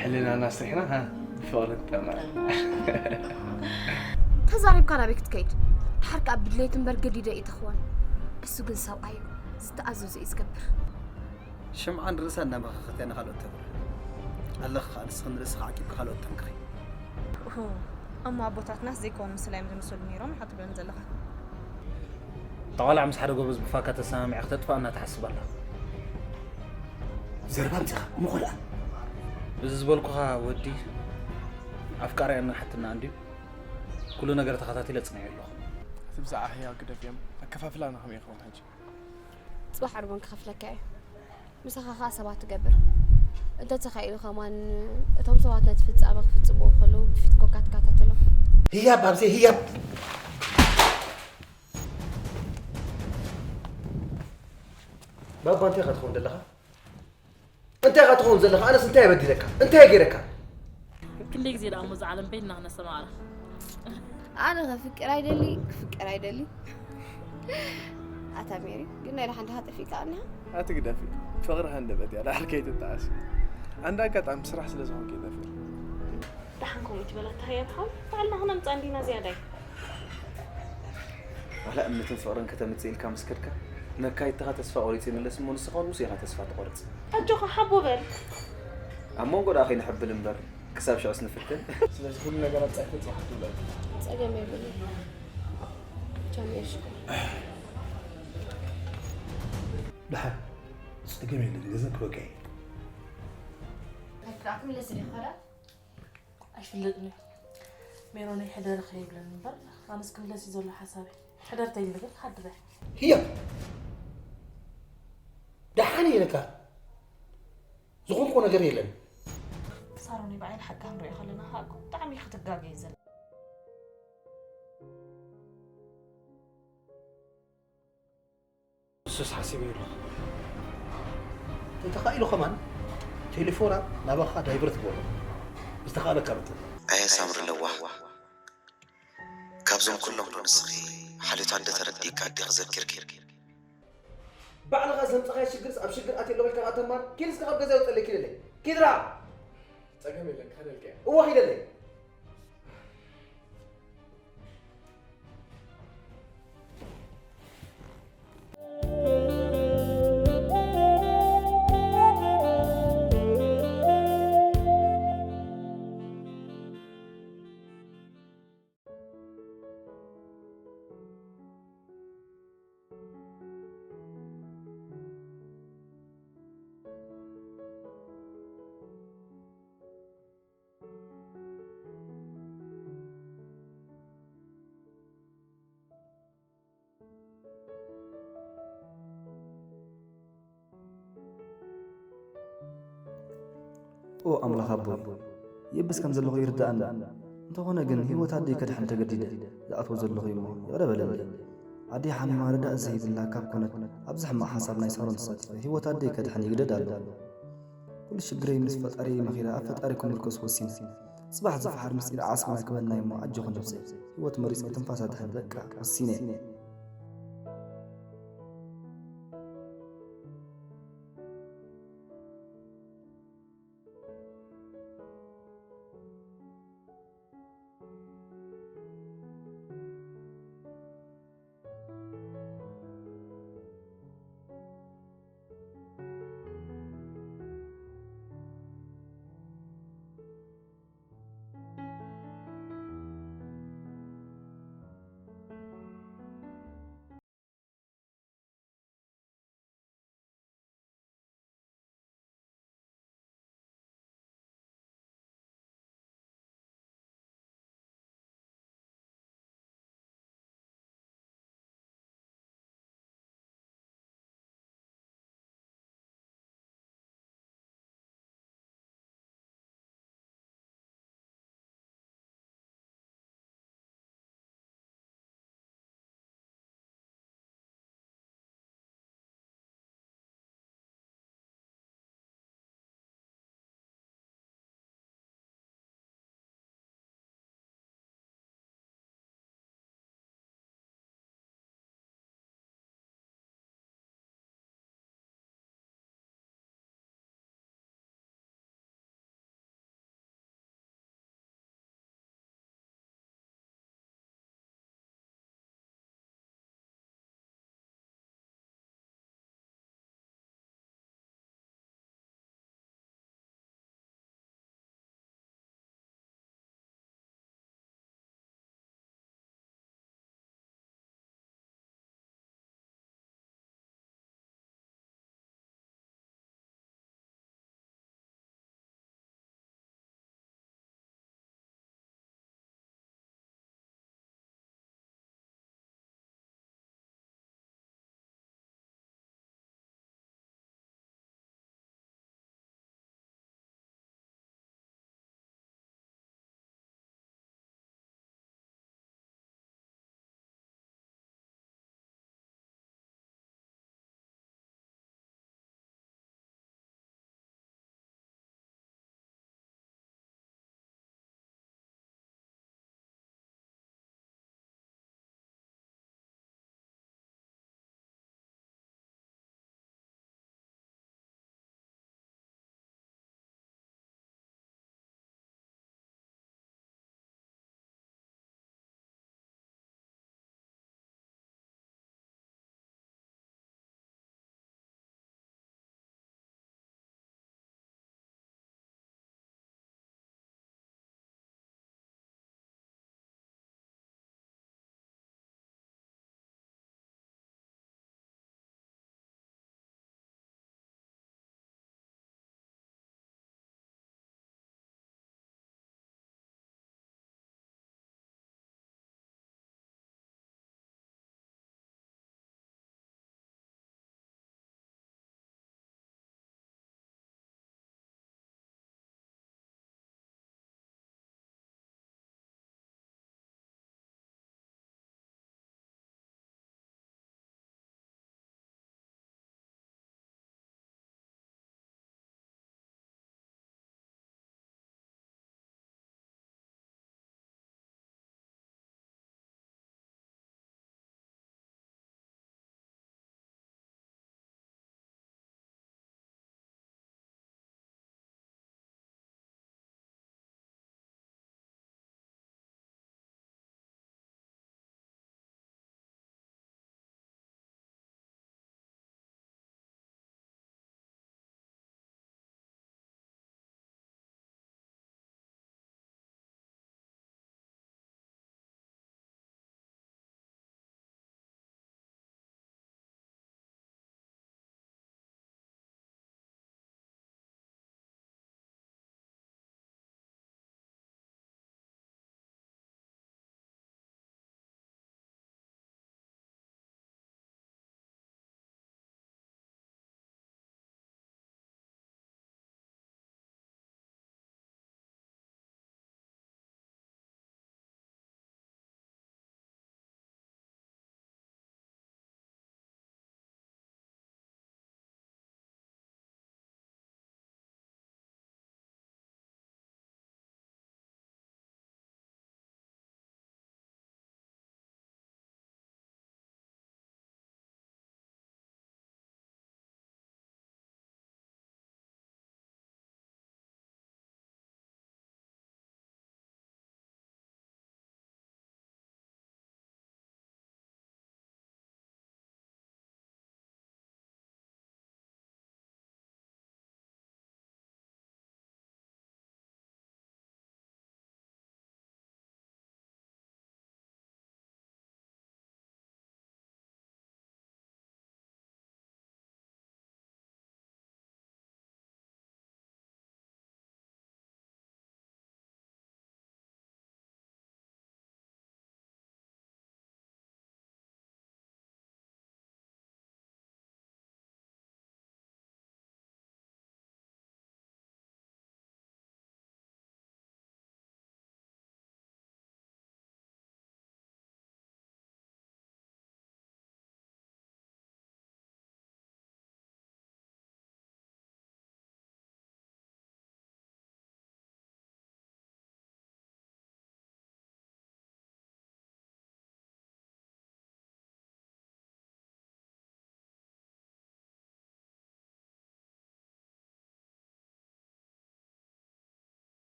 ሕልናና ኣስሪሕና፣ ሃ፣ ብፍቕሪ ንጠመር። ተዛሪብካ ናበይ ክትከይድ? ድሓር ከኣ ብድሌቱ እምበር ገዲደ እየ ተኽወን። እሱ ግን ሰብኣይ እዩ፣ ዝተኣዘዞ እዩ ዝገብር። ሽምዓ ንርእሳ እናመኸኸት እያ ንኻልኦት ተብርህ። ኣለኺ ከኣ ንስኺ ንርእስኺ ዓቂብኪ ካልኦት ጠንክሪ። ኦሆ፣ እሞ ኣቦታትናስ ዘይኮኑ ምስላ እዮም ዝምስሉ ነይሮም ኢኻ ትብለኒ ዘለኻ? ጠቓላዕ ምስ ሓደ ጎበዝ ብፋካ ተሰማሚዓ ክተጥፍኣና ትሓስብ ኣላ። ዘረባ ኣምጺኻ እሞ ኾልኣ። እዚ ዝበልኩኻ ወዲ ኣፍቃሪኣና ሓትና እንድዩ። ኩሉ ነገር ተኸታቲለ ጽኒዐ ኣለኹ። እቲ ብዛዕባ ህያው ግደፍዮም፣ ኣከፋፍላና ከመይ ይኸውን ሕጂ? ጽባሕ ዓርቦን ክኸፍለካ እየ። ምሳኻ ኸኣ ሰባት ትገብር። እንተ ተኻኢሉ ከማን እቶም ሰባት ነቲ ፍጻመ ክፍጽምዎ ከለዉ ብፊት ኮንካ ትከታተሎም። ህያብ ኣብዘይ ህያብ። ባባ እንታይ ኢኻ ትኸውን ዘለኻ? እንታይ ኢኻ ትኸውን ዘለኻ? ኣነስ እንታይ እየ በዲለካ? እንታይ እየ ገይረካ? ክንደይ ግዜ ደኣ እሞ እዛ ዓለም በይንና ክነስተማቕራ? ኣነ ከፍቅር ኣይደሊ፣ ክፍቀር ኣይደሊ። ኣታ ሜሪ፣ ግን ናይ ደሓን ደሓን ጠፊእካ ኣኒሃ? ኣቲ ግደፊ፣ ፍቕሪ ሃንደበት እያ፣ ላዕሊ ከይትጠዓሲ። ኣንዳ ኣጋጣሚ ስራሕ ስለ ዝኾንኪ ጠፊእኪ። ደሓን ከምኡ ትበላ እታ ህያብ ሓው፣ ባዕልና ክነምጻ እንዲና ዝያዳይ። ዋላ እምነትን ፍቕርን ከተምጽእ ኢልካ ምስ ከድካ፣ መካይድትኻ ተስፋ ቆሪጹ ይምለስ እሞ ንስኻ እውን ምስኡ ኢኻ ተስፋ ትቖርጽ። ኣጆኻ ሓቦ በል። ኣብ መንጎ ደኣ ከይንሕብል እምበር፣ ክሳብ ሽዑስ ንፍትን። ስለዚ ኩሉ ነገር ኣብ ጻይቶ ጽባሕ ክትብሎ። ጸገም የብሉን። ቻም የሽኮር። ደሓን፣ ጸገም የለን፣ ገንዘብ ክበቅዕ እዩ። ከፍቅራኩም ለስሊ ይኸዳል? ኣይፍለጥን እዩ። ሜሮነይ ሕደሪ ከይብለኒ እምበር፣ ኣነስ ክምለስ እዩ ዘሎ ሓሳበይ። ሕደር ተይልኒ ግን ክሓድር እየ። ህያብ! ደሓን እየ ኢለካ። ዝኾንኩዎ ነገር የለን። ሳሮን፣ ብዓይኒ ሓቂ ክንሪኦ ከለና ከኣ እኮ ብጣዕሚ ክትጋገ እዩ ዘላ። ንሱስ ሓሲበ ኣለኹ። እንተኻኢሉ ከማን ቴሌፎና ናባኻ ዳይቨርት ግበሮ። ዝተኻእለካ መጠን። ኣየ ሳምሪ ለዋህ፣ ካብዞም ኩሎም ዶ ንስኺ ሓልዮት ኣደ ተረዲእካ ኣዴኺ ዘኪርኪ? ባዕልኻ ዘምጻኻዮ ሽግርስ ኣብ ሽግር ኣትየ ኣለኹ ኢልካ ከኣ ተማር። ኪድ እስከ ካብ ገዛይ ውጸለይ፣ ኪደለይ። ኪድራ! ጸገም የለን፣ ክኸደልካ እየ። እወ፣ ኪደለይ። ኦ ኣምላኽ ኣቦይ፣ ይእብስ ከም ዘለኹ ይርድኣኒ። እንተኾነ ግን ህይወት ኣደይ ከድሕን ተገዲደ ዝኣትዎ ዘለኹ እዩ'ሞ ይቕረ በለለይ። ኣደይ ሓሚማ ርዳእ ዘይብላ ካብ ኮነት ኣብዚ ሕማቕ ሓሳብ ናይ ሳሮን ተሳቲፈ ህይወት ኣደይ ከድሕን ይግደድ ኣለኹ። ኩሉ ሽግረይ ምስ ፈጣሪይ መኺረ ኣብ ፈጣሪ ክምርኮስ ወሲነ። ጽባሕ ዝፈሓር ምስጢር ዓስብና ክበና እዩ'ሞ ኣጆኺ ነብሰይ። ህይወት መሪጸ ትንፋስ ኣድሕን በቃ ወሲነ።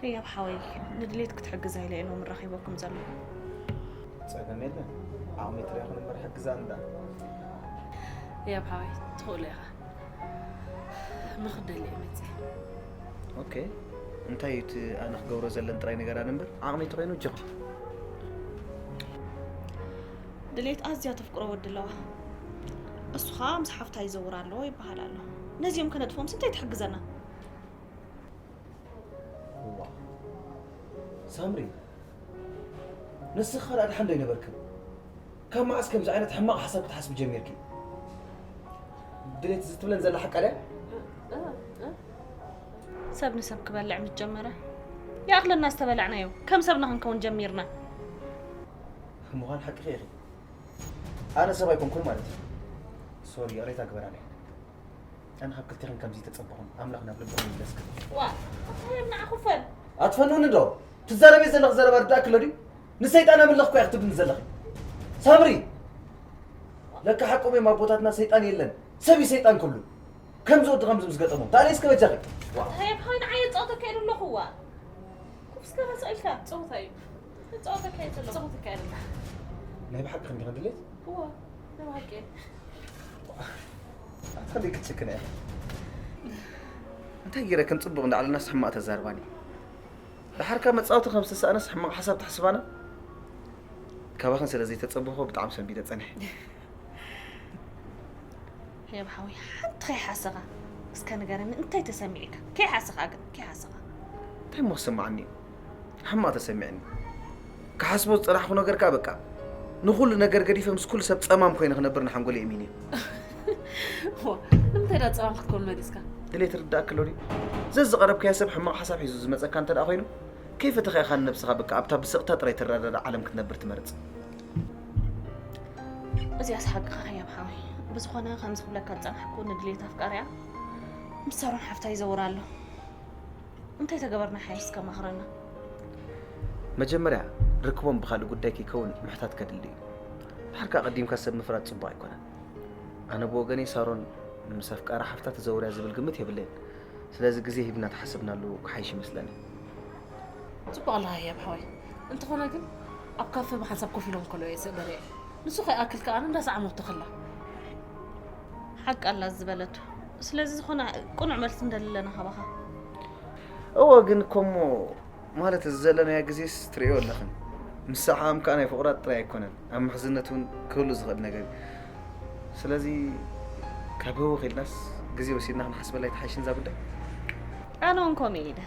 ህያብ ሓወይ፣ ንድሌት ክትሕግዛ ኢለ እየ ሎሚ ረኺበኩም ዘለኹ። ጸገም የለን። ዓቕሚ ትሪያ ክንበር ሕግዛ እንዳ ህያብ ሓወይ፣ ትኽእሎ ኢኻ። ምኽደል እየ መፅእ። ኦኬ። እንታይ እዩ እቲ ኣነ ክገብሮ ዘለን ጥራይ ነገር ኣነ እምበር ዓቕሚ ተኮይኑ እጆኻ። ድሌት ኣዝያ ተፍቅሮ ወዲ ኣለዋ። እሱ ኸዓ ምስ ሓፍታ ይዘውር ኣለዎ ይበሃል ኣሎ። ነዚኦም ከነጥፍኦምስ እንታይ ትሕግዘና? እዋ። ሳምሪ፣ ንስኻ ደኣ ድሓን ዶ ኣይነበርክን? ካብ መዓስ ከምዚ ዓይነት ሕማቕ ሓሳብ ክትሓስቢ ጀሚርኪ? ድሌት እዚ ትብለን ዘላ ሓቃ ድያ? ሰብ ንሰብ ክበልዕ ምስ ጀመረ ይኣኽለና ዝተበላዕናዮ። ከም ሰብና ክንከውን ጀሚርና። ምዃን ሓቅኺ ኢኺ። ኣነ ሰብ ኣይኮንኩን ማለት እዩ። ሶሪ፣ ይቕሬታ ግበራለይ። ኣነ ካብ ክልቴኽን ከምዚ ተጸበኹን። ኣምላኽ ናብ ልብኹም ይምለስክን። ዋ፣ ኣታ ንዓ ኩፈል። ኣትፈንውኒ ዶ? ትዛረቢ ዘለኺ ዘረባ ርዳእኪ ኣሎ ድዩ? ንሰይጣን ኣምልኽ እኮ ኢኺ ትብልኒ ዘለኺ። ሳምሪ! ለካ ሓቆም እዮም ኣቦታትና ሰይጣን የለን። ሰብ እዩ ሰይጣን ክብሉ። ከምዚ ወዲ ከምዚ ምስ ገጠሞም። ታዲያ እስከ በጃኺ። ዋ። ተየብሃይ ንዓ የጻወተካ ኢሉ ኣለኹ ዋ። ኩፍ እስከ ተሳኢልካ። ጸወታ እዩ። ጸወተካ እዩ ዘሎ። ጸወተካ እዩ። ናይ ብሓቂ ክንዲ ክንድሌት? እዎ፣ ናይ ብሓቂ። ኣትኸልይ ክትጭክን እያ። እንታይ ገይረ ከም ጽቡቕ እንዳዕለናስ ሕማቕ ተዛርባኒ። ድሓርካ መጻወቲ ከም ዝተሳእነስ ሕማቕ ሓሳብ ትሕስባና? ካባኽን ስለ ዘይተጸበኹ ብጣዕሚ ሰንቢደ ጸኒሐ። ህያብ ሓወይ፣ ሓንቲ ከይሓሰኻ እስከ ንገረኒ፣ እንታይ ተሰሚዕካ? ከይሓሰኻ ግን፣ ከይሓሰኻ። እንታይ እሞ ክስምዓኒ እዩ? ሕማቕ ተሰሚዕኒ። ክሓስቦ ዝጸናሕኩ ነገር ከኣ በቃ ንኹሉ ነገር ገዲፈ ምስ ኩሉ ሰብ ጸማም ኮይነ ክነብር ንሓንጎለይ እሚን እዩ። ዋ፣ ንምንታይ ዳ ጸማም ክትከውን መሪጽካ? ድሌት ርዳእ ክሎ ድዩ? ዘዝቐረብካዮ ሰብ ሕማቕ ሓሳብ ሒዙ ዝመጸካ እንተ ደኣ ኮይኑ ከይፈተኻ ኢኻ ንነብስኻ በቃ ኣብታ ብስቕታ ጥራይ ትረዳዳእ ዓለም ክትነብር ትመርጽ። እዚኣስ ሓቅኻ ህያብ ሓወይ። ብዝኾነ ከምዚ ክብለካ ዝጸናሕኩ ንድሌት ኣፍቃሪያ ምስ ሳሮን ሓፍታ ይዘውር ኣሎ። እንታይ ተገበርና ሓይሽ እስከ ማኽረና። መጀመርያ ርክቦም ብኻልእ ጉዳይ ከይከውን ምሕታት ከድሊ እዩ። ድሓር ከኣ ቀዲምካ ሰብ ምፍራድ ጽቡቕ ኣይኮነን። ኣነ ብወገነይ ሳሮን ምስ ኣፍቃራ ሓፍታ ተዘውርያ ዝብል ግምት የብለይን። ስለዚ ግዜ ሂብና ተሓሰብናሉ ክሓይሽ ይመስለኒ። ጽቡቕ ኣለኻ ህያብ ሓወይ። እንተኾነ ግን ኣብ ካፈ ብሓንሳብ ኮፍ ኢሎም ከለዉ እየ ስእገረ እየ። ንሱ ከይኣክል ከኣ እንዳሰዓመቶ ከላ። ሓቂ ኣላ ዝበለቶ። ስለዚ ዝኾነ ቅኑዕ መልሲ እንደለና ካባኻ። እወ ግን እኮ እሞ ማለት እዚ ዘለናዮ ግዜስ ትርእዮ ኣለኽን። ምስ ሰዓም ከኣ ናይ ፍቑራት ጥራይ ኣይኮነን፣ ኣብ ምሕዝነት እውን ክህሉ ዝኽእል ነገር እዩ። ስለዚ ካብ ህውኽ ኢልናስ ግዜ ወሲድና ክንሓስበላ ኣይትሓይሽን እዛ ጉዳይ? ኣነ እውን ከምኡ ኢለ።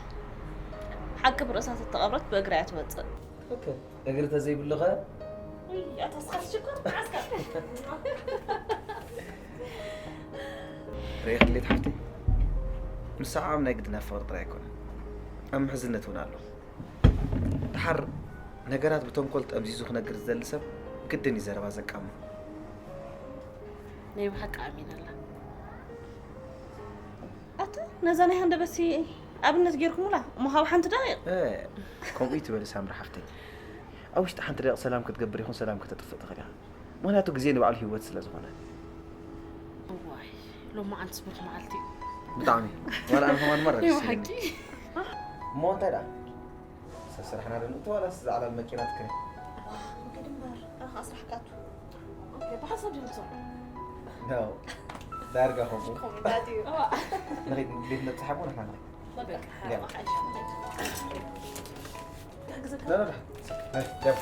ሓቂ ብርእሳ ተተቐብረት ብእግራ እያ ትወፅእ። ትኽክል። እግሪ ተዘይብሉ ኸ? ውይ፣ ኣታ እስኻ ትሽኮር መዓስካ። ርኢኽሌት ሓፍተይ፣ ምስ ሰዓም ናይ ግድን ኣብ ፍቕሪ ጥራይ ኣይኮነን፣ ኣብ ምሕዝነት እውን ኣሎ። ድሓር ነገራት ብተንኮል ጠምዚዙ ክነግር ዝደሊ ሰብ ግድን እዩ ዘረባ ዘቃሞ። ናይ ብሓቂ ኣሚን ኣላ። ኣታ ነዛ ናይ ሃንደበትሲ ኣብነት ጌርኩምላ እሞ ካብ ሓንቲ ደቂቕ። እ፣ ከምኡ ይትበሊ ሳምሪ ሓፍተይ። ኣብ ውሽጢ ሓንቲ ደቂቕ ሰላም ክትገብር ይኹን ሰላም ከተጥፍእ ትኽእል ኢኻ። ምኽንያቱ ግዜ ንባዕሉ ህይወት ስለ ዝኾነ። እዋይ፣ ሎማዓንቲ ስቡት መዓልቲ እዩ። ብጣዕሚ። ዋላ ኣነ ከማን መረር ናይ ይስለኒ። ብሓቂ። እሞ እንታይ ደኣ? ሰብ ስራሕና ዶ ንእቱ ዋላስ ዝዓላል መኪና ትከነ? ግድምበር ኣኻ ስራሕካቱ። ኦኬ፣ ብሓሳብ ድምፆ። ኖ። ዳርጋ ከምኡ። ኮሜንታት እዩ። ንኸይድ ቤት ነብፅሓ እሞ ንሕና ንኸይድ። በቃ። ያ። ክሕግዘካ? ላ፣ ላ፣ ላ። ናይ፣ ደም።